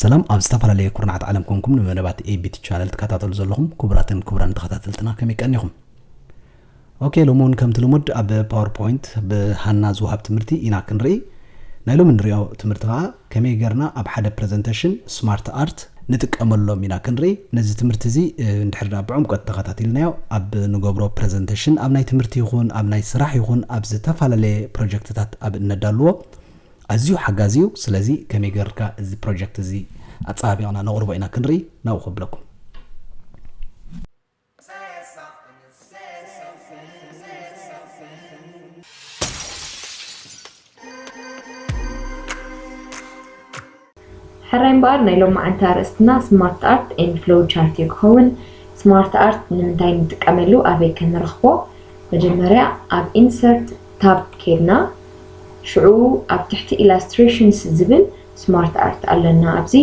ሰላም፣ ኣብ ዝተፈላለየ ኩርናዓት ዓለም ኮንኩም ንመደባት ኤቢቲ ቻነል ትከታተሉ ዘለኹም ክቡራትን ክቡራን ተኸታተልትና ከመይ ቀኒኹም? ኦኬ፣ ሎሚ እውን ከምቲ ልሙድ ኣብ ፓወርፖይንት ብሃና ዝወሃብ ትምህርቲ ኢና ክንርኢ። ናይ ሎሚ ንሪኦ ትምህርቲ ከዓ ከመይ ጌርና ኣብ ሓደ ፕሬዘንቴሽን ስማርት ኣርት ንጥቀመሎም ኢና ክንርኢ። ነዚ ትምህርቲ እዚ እንድሕር ዳ ብዕምቆት ተኸታቲልናዮ ኣብ ንገብሮ ፕሬዘንቴሽን ኣብ ናይ ትምህርቲ ይኹን ኣብ ናይ ስራሕ ይኹን ኣብ ዝተፈላለየ ፕሮጀክትታት ኣብ እነዳልዎ ኣዝዩ ሓጋዚ እዩ። ስለዚ ከመይ ጌርካ እዚ ፕሮጀክት እዚ ኣጸባቢቕና ነቕርቦ ኢና ክንርኢ ናብኡ ከብለኩም። ሕራይ እምበኣር ናይ ሎማዓንቲ ኣርእስትና ስማርት ኣርት ኤንድ ፍሎው ቻርት እዩ ክኸውን። ስማርት ኣርት ንምንታይ ንጥቀመሉ፣ ኣበይ ከ ንረኽቦ? መጀመርያ ኣብ ኢንሰርት ታብ ኬድና ሽዑ ኣብ ትሕቲ ኢላስትሬሽንስ ዝብል ስማርት ኣርት ኣለና። ኣብዚ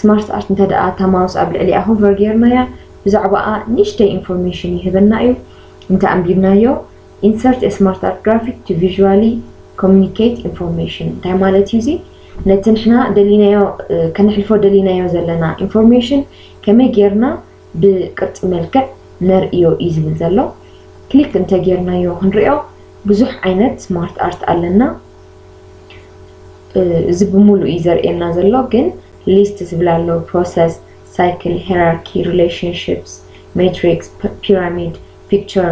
ስማርት ኣርት እንተ ደኣ እታ ማውስ ኣብ ልዕሊኣ ሆቨር ጌርናያ ብዛዕባኣ ንእሽተይ ኢንፎርሜሽን ይህበና እዩ። እንተ ኣንቢብናዮ insert a smart art graphic to visually communicate information እንታይ ማለት እዩ እዚ? ነቲ ንሕና ደሊናዮ ከነሕልፎ ደሊናዮ ዘለና ኢንፎርሜሽን ከመይ ጌርና ብቅርጺ መልክዕ ነርእዮ እዩ ዝብል ዘሎ። ክሊክ እንተጌርናዮ ክንሪኦ ብዙሕ ዓይነት ስማርት ኣርት ኣለና። እዚ ብምሉእ እዩ ዘርእየና ዘሎ፣ ግን ሊስት ዝብል ኣሎ፣ ፕሮሰስ፣ ሳይክል፣ ሄራርኪ፣ ሪሌሽንሽፕስ፣ ሜትሪክስ፣ ፒራሚድ፣ ፒክቸር፣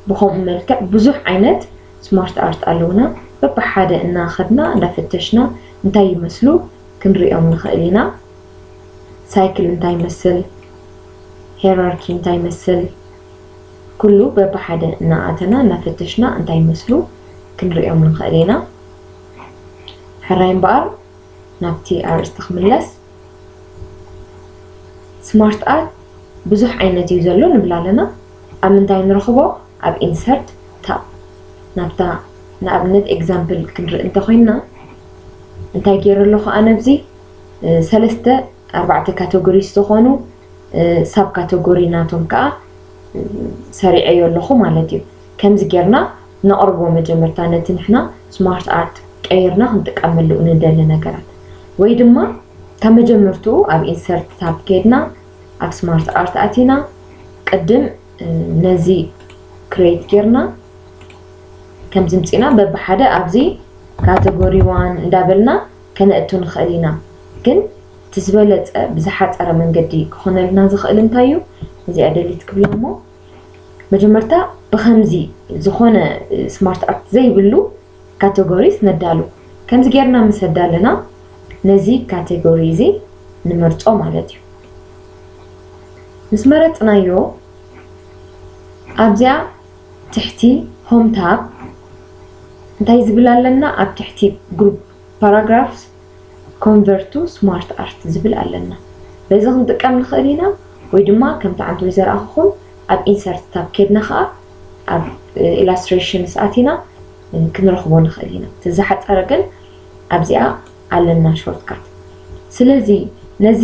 ብኸምኡ መልክዕ ብዙሕ ዓይነት ስማርት ኣርት ኣለውና። በብሓደ እናኸድና እንዳፈተሽና እንታይ ይመስሉ ክንሪኦም ንኽእል ኢና። ሳይክል እንታይ ይመስል፣ ሄራርኪ እንታይ ይመስል፣ ኩሉ በብሓደ እናኣተና እናፈተሽና እንታይ ይመስሉ ክንሪኦም ንኽእል ኢና። ሕራይ እምበኣር ናብቲ ኣርእስቲ ክምለስ። ስማርት ኣርት ብዙሕ ዓይነት እዩ ዘሎ ንብል ኣለና። ኣብ ምንታይ ንረኽቦ? ኣብ ኢንሰርት ታብ። ናብታ ንኣብነት ኤግዛምፕል ክንርኢ እንተኾይንና እንታይ ገይረ ኣለኹ ኣነ ኣብዚ ሰለስተ ኣርባዕተ ካተጎሪስ ዝኾኑ ሳብ ካተጎሪ ናቶም ከዓ ሰሪዐዮ ኣለኹ ማለት እዩ። ከምዚ ጌርና ነቕርቦ መጀመርታ ነቲ ንሕና ስማርት ኣርት ቀይርና ክንጥቀመሉ ንደሊ ነገራት። ወይ ድማ ካብ መጀመርትኡ ኣብ ኢንሰርት ታብ ኬድና ኣብ ስማርት ኣርት ኣቲና ቅድም ነዚ ክሬት ጌርና ከምዚ ምፂና በብሓደ ኣብዚ ካተጎሪ ዋን እንዳበልና ከነእቱ ንኽእል ኢና። ግን እቲ ዝበለፀ ብዝሓፀረ መንገዲ ክኾነልና ዝኽእል እንታይ እዩ? እዚኣ ደሊት ክብላ እሞ መጀመርታ ብኸምዚ ዝኾነ ስማርት ኣርት ዘይብሉ ካተጎሪስ ነዳሉ። ከምዚ ጌርና ምስ ኣዳለና ነዚ ካተጎሪ እዚ ንመርጾ ማለት እዩ። ምስ መረጽናዮ ኣብዚኣ ትሕቲ ሆም ታብ እንታይ ዝብል ኣለና? ኣብ ትሕቲ ግሩፕ ፓራግራፍስ ኮንቨርት ቱ ስማርት ኣርት ዝብል ኣለና። በዚ ክንጥቀም ንኽእል ኢና ወይ ድማ ከምቲ ዓንተወይ ዘርኣኹኹም ኣብ ኢንሰርት ታብ ኬድና ኸዓ ኣብ ኢላስትሬሽንስ ኣቲና ክንረኽቦ ንኽእል ኢና። እቲ ዝሓፀረ ግን ኣብዚኣ ኣለና ሾርትካት። ስለዚ ነዚ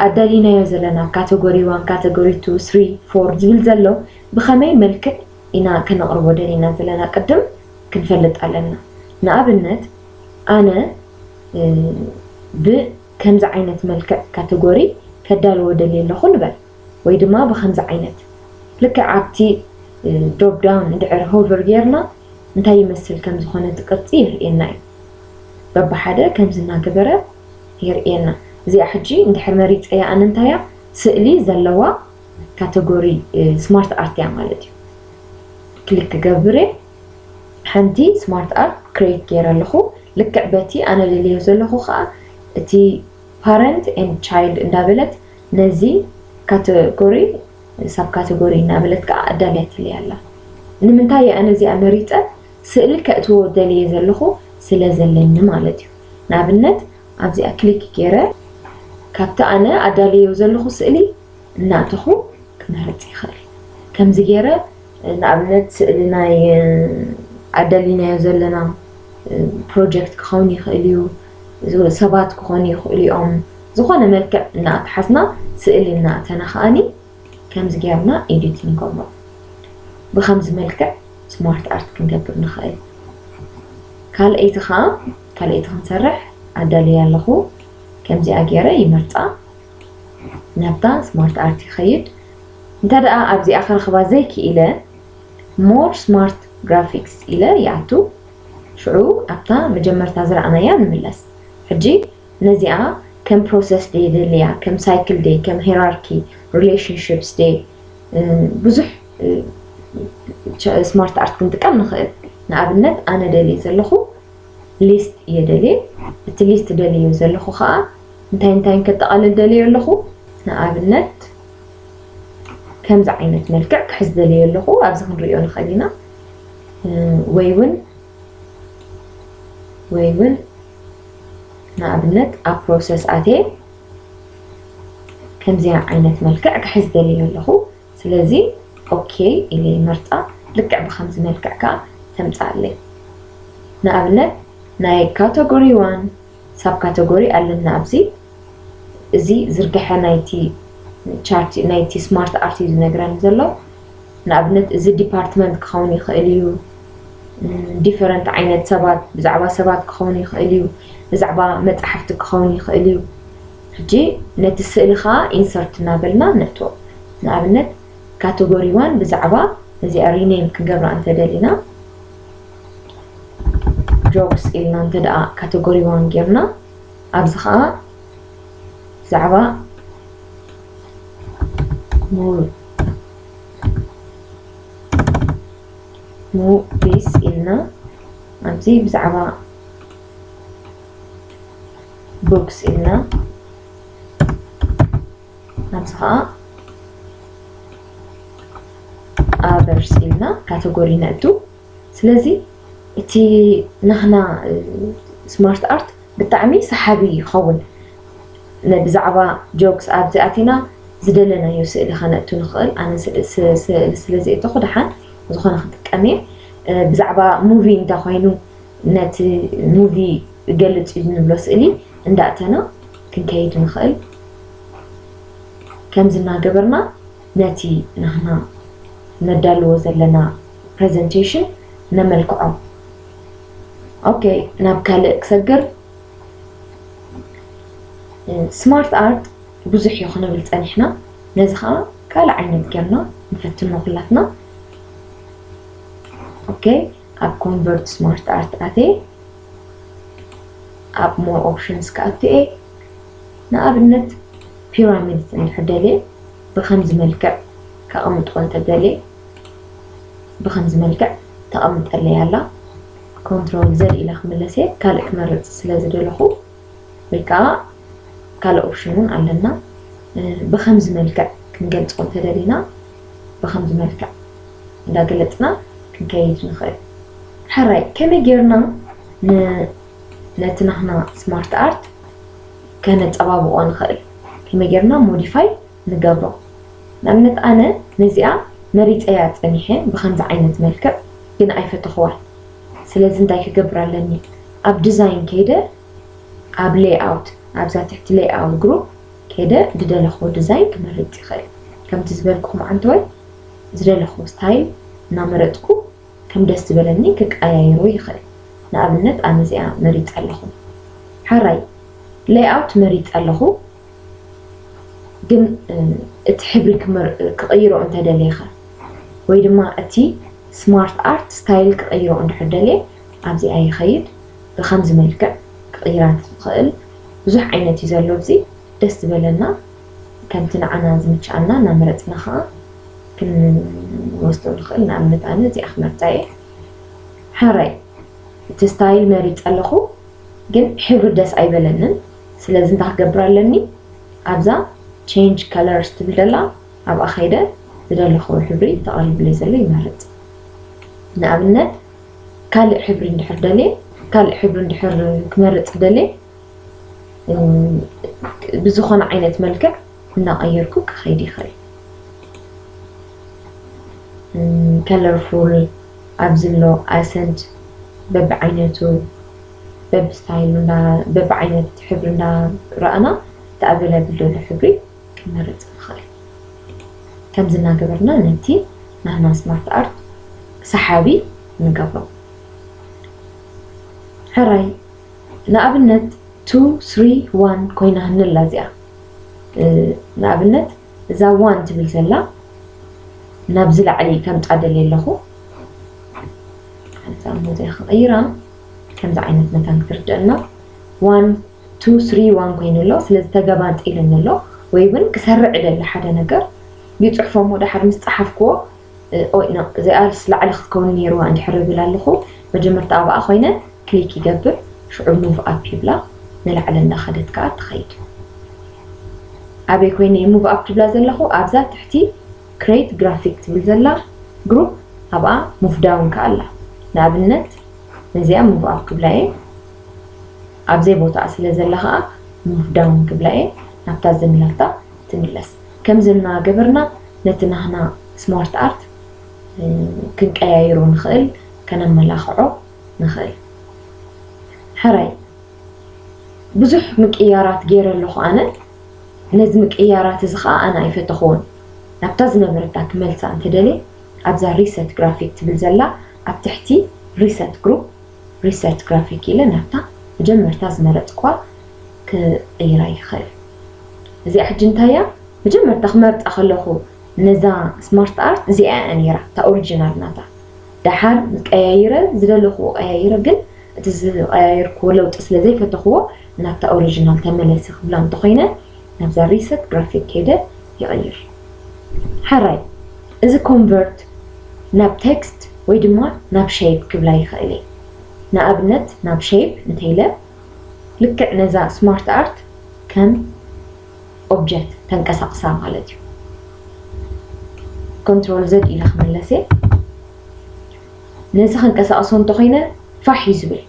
ኣዳሊናዮ ዘለና ካተጎሪ ዋን፣ ካተጎሪ ቱ፣ ስሪ፣ ፎር ዝብል ዘሎ ብኸመይ መልክዕ ኢና ከነቕርቦ ደሊና ዘለና ቅድም ክንፈልጥ ኣለና። ንኣብነት ኣነ ብከምዚ ዓይነት መልክዕ ካተጎሪ ከዳልዎ ደልየ ኣለኹ ንበል፣ ወይ ድማ ብከምዚ ዓይነት ልክዕ ኣብቲ ድሮፕ ዳውን እንድሕር ሆቨር ጌርና እንታይ ይመስል ከም ዝኾነ እቲ ቅርጺ የርእየና እዩ። በብሓደ ከምዚ እናገበረ የርእየና። እዚኣ ሕጂ እንድሕር መሪጸያ ኣነ እንታይ እያ ስእሊ ዘለዋ ካተጎሪ ስማርት ኣርት እያ ማለት እዩ። ክሊክ ክገብር እየ። ሓንቲ ስማርት ኣርት ክሬት ገይረ ኣለኹ። ልክዕ በቲ ኣነ ደልዮ ዘለኹ ከዓ እቲ ፓረንት ኤንድ ቻይልድ እንዳበለት ነዚ ካተጎሪ ሳብ ካተጎሪ እናበለት ከዓ ኣዳልያትለይ ኣላ። ንምንታይ እየ ኣነ እዚኣ መሪፀ? ስእሊ ከእትዎ ደልየ ዘለኹ ስለ ዘለኒ ማለት እዩ። ንኣብነት ኣብዚኣ ክሊክ ገይረ ካብቲ ኣነ ኣዳልዮ ዘለኹ ስእሊ እናእተኹ ክመርፅ ይኽእል። ከምዚ ገይረ ንኣብነት ስእሊ ናይ ኣዳሊናዮ ዘለና ፕሮጀክት ክኸውን ይኽእል እዩ፣ ሰባት ክኾኑ ይኽእሉ እዮም። ዝኾነ መልክዕ እናኣትሓዝና ስእሊ እናእተና ከኣኒ ከምዚ ጌርና ኤዲት ንገብሮ። ብኸምዚ መልክዕ ስማርት ኣርት ክንገብር ንኽእል። ካልኣይቲ ኸዓ ካልኣይቲ ክንሰርሕ ኣዳልየ ኣለኹ። ከምዚኣ ገይረ ይመርፃ፣ ናብታ ስማርት ኣርት ይኸይድ። እንተ ደኣ ኣብዚኣ ክረኽባ ዘይክኢለ more smart graphics ኢለ ይኣቱ። ሽዑ ኣብታ መጀመርታ ዝረኣናያ ንምለስ። ሕጂ ነዚኣ ከም ፕሮሰስ ደ የደልያ፣ ከም ሳይክል ደ፣ ከም ሄራርኪ፣ ሪሌሽንሽፕስ ደ፣ ብዙሕ ስማርት ኣርት ክንጥቀም ንኽእል። ንኣብነት ኣነ ደልየ ዘለኹ ሊስት እየ ደልየ። እቲ ሊስት ደልዮ ዘለኹ ከዓ እንታይ እንታይ ከጠቓልል ደልዮ ኣለኹ? ንኣብነት ከምዚ ዓይነት መልክዕ ክሕዝ ደልዮ ኣለኹ። ኣብዚ ክንሪኦ ንኽእል ኢና። ወይ እውን ወይ እውን ንኣብነት ኣብ ፕሮሰስ ኣትየ ከምዚኣ ዓይነት መልክዕ ክሕዝ ደልዮ ኣለኹ። ስለዚ ኦኬ ኢለ ይመርፃ። ልክዕ ብከምዚ መልክዕ ከዓ ተምፅኣለይ። ንኣብነት ናይ ካተጎሪ ዋን ሳብ ካተጎሪ ኣለና ኣብዚ። እዚ ዝርግሐ ናይቲ ቻርት ናይቲ ስማርት ኣርት እዩ ዝነግረኒ ዘሎ። ንኣብነት እዚ ዲፓርትመንት ክኸውን ይኽእል እዩ። ዲፈረንት ዓይነት ሰባት ብዛዕባ ሰባት ክኸውን ይኽእል እዩ። ብዛዕባ መፅሓፍቲ ክኸውን ይኽእል እዩ። ሕጂ ነቲ ስእሊ ከዓ ኢንሰርት እናበልና ነእትዎ። ንኣብነት ካተጎሪ ዋን ብዛዕባ እዚኣ ሪኔም ክንገብራ እንተደሊና ጆክስ ኢልና እንተ ደኣ ካተጎሪ ዋን ጌርና ኣብዚ ከዓ ብዛዕባ ሙቪስ ኢልና ኣብዚ ብዛዕባ ቡክስ ኢልና ኣብዚ ከዓ ኣበርስ ኢልና ካተጎሪ ነእቱ። ስለዚ እቲ ናህና ስማርት ኣርት ብጣዕሚ ሰሓቢ ይኸውን። ብዛዕባ ጆክስ ኣብዚ ኣቲና ዝደለናዮ ስእሊ ከነእቱ ንኽእል። ኣነ ስእሊ ስለዘእተኹ ደሓን ዝኾነ ክጥቀም እየ። ብዛዕባ ሙቪ እንተኮይኑ ነቲ ሙቪ ገልፅ እዩ ንብሎ ስእሊ እንዳእተና ክንከይድ ንኽእል። ከምዚ እናገበርና ነቲ ናህና ነዳልዎ ዘለና ፕሬዘንቴሽን ነመልክዖ። ኦኬ፣ ናብ ካልእ ክሰግር። ስማርት ኣርት ብዙሕ እዩ ክንብል ፀኒሕና፣ ነዚ ከዓ ካልእ ዓይነት ጌርና ንፈትኖ ኩላትና። ኦኬ፣ ኣብ ኮንቨርት ስማርት ኣርት ኣትየ ኣብ ሞር ኦፕሽንስ ክኣቱ እየ። ንኣብነት ፒራሚድ እንድሕር ደልየ ብኸምዚ መልክዕ ከቐምጦ እንተደልየ ብኸምዚ መልክዕ ተቐምጠለይ ኣላ። ኮንትሮል ዘድ ኢለ ክምለስ እየ ካልእ ክመርፅ ስለ ዝደለኹ ወይ ከዓ ካልእ ኦፕሽን እውን ኣለና። ብኸምዚ መልክዕ ክንገልፆ እንተደሊና ብኸምዚ መልክዕ እንዳገለፅና ክንከይድ ንኽእል። ሕራይ ከመይ ጌርና ነቲ ናህና ስማርት ኣርት ከነፀባብቆ ንኽእል? ከመይ ጌርና ሞዲፋይ ንገብሮ? ንኣብነት ኣነ ነዚኣ መሪፀያ ፀኒሐ ብኸምዚ ዓይነት መልክዕ ግን ኣይፈተኽዋን። ስለዚ እንታይ ክገብር ኣለኒ? ኣብ ዲዛይን ከይደ ኣብ ሌይኣውት ኣብዛ ትሕቲ ሌይኣውት ግሩፕ ከይደ ዝደለኽዎ ዲዛይን ክመርፅ ይኽእል። ከምቲ ዝበልኩኹም ዓንተወይ ዝደለኽዎ ስታይል እናመረፅኩ ከም ደስ ዝበለኒ ክቀያይሮ ይኽእል። ንኣብነት ኣነ እዚኣ መሪፀ ኣለኹ። ሓራይ ሌይኣውት መሪፀ ኣለኹ፣ ግን እቲ ሕብሪ ክቕይሮ እንተደልየ ኸ ወይ ድማ እቲ ስማርት ኣርት ስታይል ክቕይሮ እንድሕር ደልየ ኣብዚኣ ይኸይድ። ብኸምዚ መልክዕ ክቕይራ ትኽእል። ብዙሕ ዓይነት እዩ ዘሎ ኣብዚ። ደስ ዝበለና ከምቲ ንዓና ዝምችኣና እናመረፅና ከዓ ክንወስዶ ንኽእል። ንኣብነት ኣነ እዚኣ ክመርፃ እየ። ሓራይ እቲ ስታይል መሪፀ ኣለኹ፣ ግን ሕብሪ ደስ ኣይበለንን። ስለዚ እንታይ ክገብር ኣለኒ? ኣብዛ ቼንጅ ከለርስ ትብል ዘላ ኣብኣ ከይደ ዝደለኽዎ ሕብሪ ተቐሪብለይ ዘሎ ይመርፅ። ንኣብነት ካልእ ሕብሪ እንድሕር ደልየ ካልእ ሕብሪ እንድሕር ክመርፅ ደልየ ብዝኾነ ዓይነት መልክዕ እናቐየርኩ ክኸይድ ይኽእል። ከለርፉል ኣብዚ ኣሎ ኣሰንት በብዓይነቱ በብስታይሉ በብዓይነት ሕብሪ እንዳረኣና እቲ ኣቬለብል ዘሎ ሕብሪ ክንመርፅ ንኽእል። ከምዚ እናገበርና ነቲ ናህና ስማርት ኣርት ሰሓቢ ንገብሮ። ሕራይ ንኣብነት two three one ኮይና ህንላ እዚኣ። ንኣብነት እዛ ዋን ትብል ዘላ ናብዚ ላዕሊ ከምፃ ደልየ ኣለኹ። ሓንሳ እሞ እዚኣ ክቕይራ ከምዚ ዓይነት መታን ክትርድአና። ዋን two three one ኮይኑ ኣሎ። ስለዚ ተገባጢልኒ ኣሎ። ወይ እውን ክሰርዕ ደሊ ሓደ ነገር ይፅሕፎ እሞ ደሓር ምስ ፀሓፍክዎ እዚኣ ላዕሊ ክትከውን ነይርዋ እንድሕር እብል ኣለኹ። መጀመርታ ኣብኣ ኮይነ ክሊክ ይገብር። ሽዑ ሙቭ ኣፕ ይብላ። ንላዕሊ እንዳኸደት ከዓ ትኸይድ። ኣበይ ኮይነ ሙቭ ኣፕ ትብላ ዘለኹ ኣብዛ ትሕቲ ክሬት ግራፊክ ትብል ዘላ ግሩፕ ኣብኣ ሙቭ ዳውን ከዓ ኣላ። ንኣብነት ነዚኣ ሙቭ ኣፕ ክብላ እየ። ኣብዘይ ቦታኣ ስለ ዘላ ከዓ ሙቭ ዳውን ክብላ እየ። ናብታ ዝንላታ ትምለስ። ከምዚ እናገበርና ነቲ ናህና ስማርት ኣርት ክንቀያይሮ ንኽእል፣ ከነመላኽዖ ንኽእል። ሕራይ ብዙሕ ምቅያራት ገይረ ኣለኹ ኣነ። ነዚ ምቅያራት እዚ ከዓ ኣነ ኣይፈተኽዎን። ናብታ ዝነበረታ ክመልሳ እንተደልየ ኣብዛ ሪሰት ግራፊክ ትብል ዘላ ኣብ ትሕቲ ሪሰት ግሩፕ ሪሰት ግራፊክ ኢለ ናብታ መጀመርታ ዝመረፅኳ ክቕይራ ይኽእል። እዚኣ ሕጂ እንታይ እያ? መጀመርታ ክመርፃ ከለኹ ነዛ ስማርት ኣርት እዚኣ እያ ነይራ እታ ኦሪጂናል ናታ። ደሓር ቀያይረ ዝደለኹዎ ቀያይረ ግን እቲ ዝቀያየርኩዎ ለውጢ ስለ ዘይፈተኽዎ ናብታ ኦሪጂናል ተመለሲ ክብላ እንተኾይነ ናብዛ ሪሰት ግራፊክ ከይደ ይቕይር። ሕራይ እዚ ኮንቨርት ናብ ቴክስት ወይ ድማ ናብ ሼፕ ክብላ ይኽእል እየ። ንኣብነት ናብ ሼፕ እንተኢለ ልክዕ ነዛ ስማርት ኣርት ከም ኦብጀክት ተንቀሳቕሳ ማለት እዩ። ኮንትሮል ዘድ ኢለ ክምለስ እየ። ነዚ ከንቀሳቕሶ እንተኾይነ ፋሕ እዩ ዝብል፣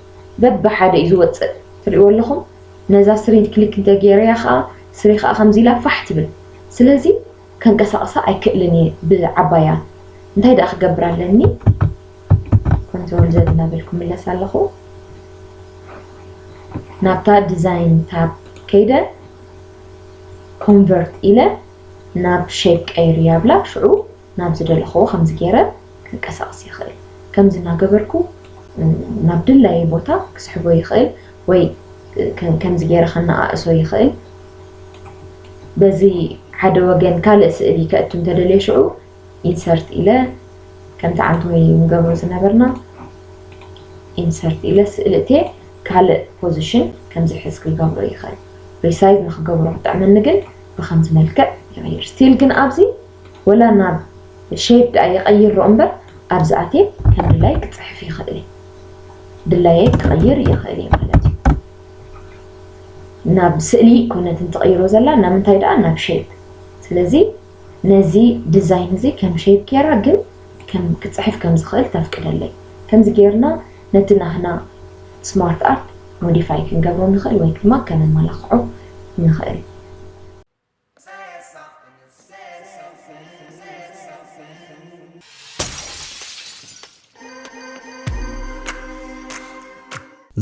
በብሓደ እዩ ዝወፅእ። ትሪእዎ ኣለኹም። ነዛ ስሪ ክሊክ እንተገይረያ ከዓ ስሪ ከዓ ከምዚ ኢላ ፋሕ ትብል። ስለዚ ከንቀሳቕሳ ኣይክእልን እየ ብዓባያ። እንታይ ደኣ ክገብር ኣለኒ? ኮንትሮል ዘድ እናበልኩ ምለስ ኣለኹ። ናብታ ዲዛይን ታብ ከይደ ኮንቨርት ኢለ ናብ ሼፕ ቀይር ያብላ ሽዑ ናብ ዝደለኽዎ ከምዚ ገይረ ክንቀሳቐስ ይኽእል። ከምዚ እናገበርኩ ናብ ድላየ ቦታ ክስሕቦ ይኽእል ወይ ከምዚ ገይረ ከነኣእሶ ይኽእል። በዚ ሓደ ወገን ካልእ ስእሊ ከእቱ እንተደልየ ሽዑ ኢንሰርት ኢለ ከምቲ ዓንተወይ ንገብሮ ዝነበርና ኢንሰርት ኢለ ስእሊ እቴ ካልእ ፖዚሽን ከምዚ ሕዝ ክገብሮ ይኽእል። ሪሳይዝ ንክገብሮ ክጥዕመኒ ግን ብከምዚ መልክዕ ይቕይር። ስቲል ግን ኣብዚ ወላ ናብ ሼፕ ደኣ ይቐይሮ እምበር ኣብዚ ኣትየ ከም ድላይ ክፅሕፍ ይኽእል እየ። ድላየ ክቕይር ይኽእል እየ ማለት እዩ። ናብ ስእሊ ኮነት እንትቕይሮ ዘላ ናብ ምንታይ ደኣ ናብ ሼፕ። ስለዚ ነዚ ዲዛይን እዚ ከም ሼፕ ገይራ ግን ከም ክፅሕፍ ከም ዝኽእል ተፍቅደለይ። ከምዚ ገይርና ነቲ ናህና ስማርት ኣርት ሞዲፋይ ክንገብሮ ንኽእል ወይ ድማ ከነመላኽዖ ንኽእል።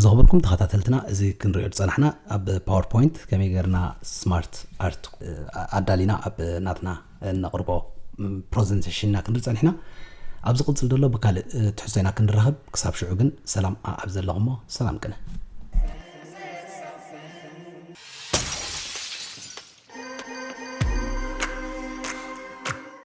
ዝኽብርኩም ተኸታተልትና፣ እዚ ክንሪኦ ዝጸናሕና ኣብ ፓወርፖይንት ከመይ ጌርና ስማርት ኣርት ኣዳሊና ኣብ ናትና እነቕርቦ ፕረዘንቴሽንና ክንርኢ ጸኒሕና። ኣብ ዝቕጽል ዘሎ ብካልእ ትሕዝቶ ኢና ክንራኸብ። ክሳብ ሽዑ ግን ሰላም ኣብ ዘለኹሞ ሰላም ቅነ።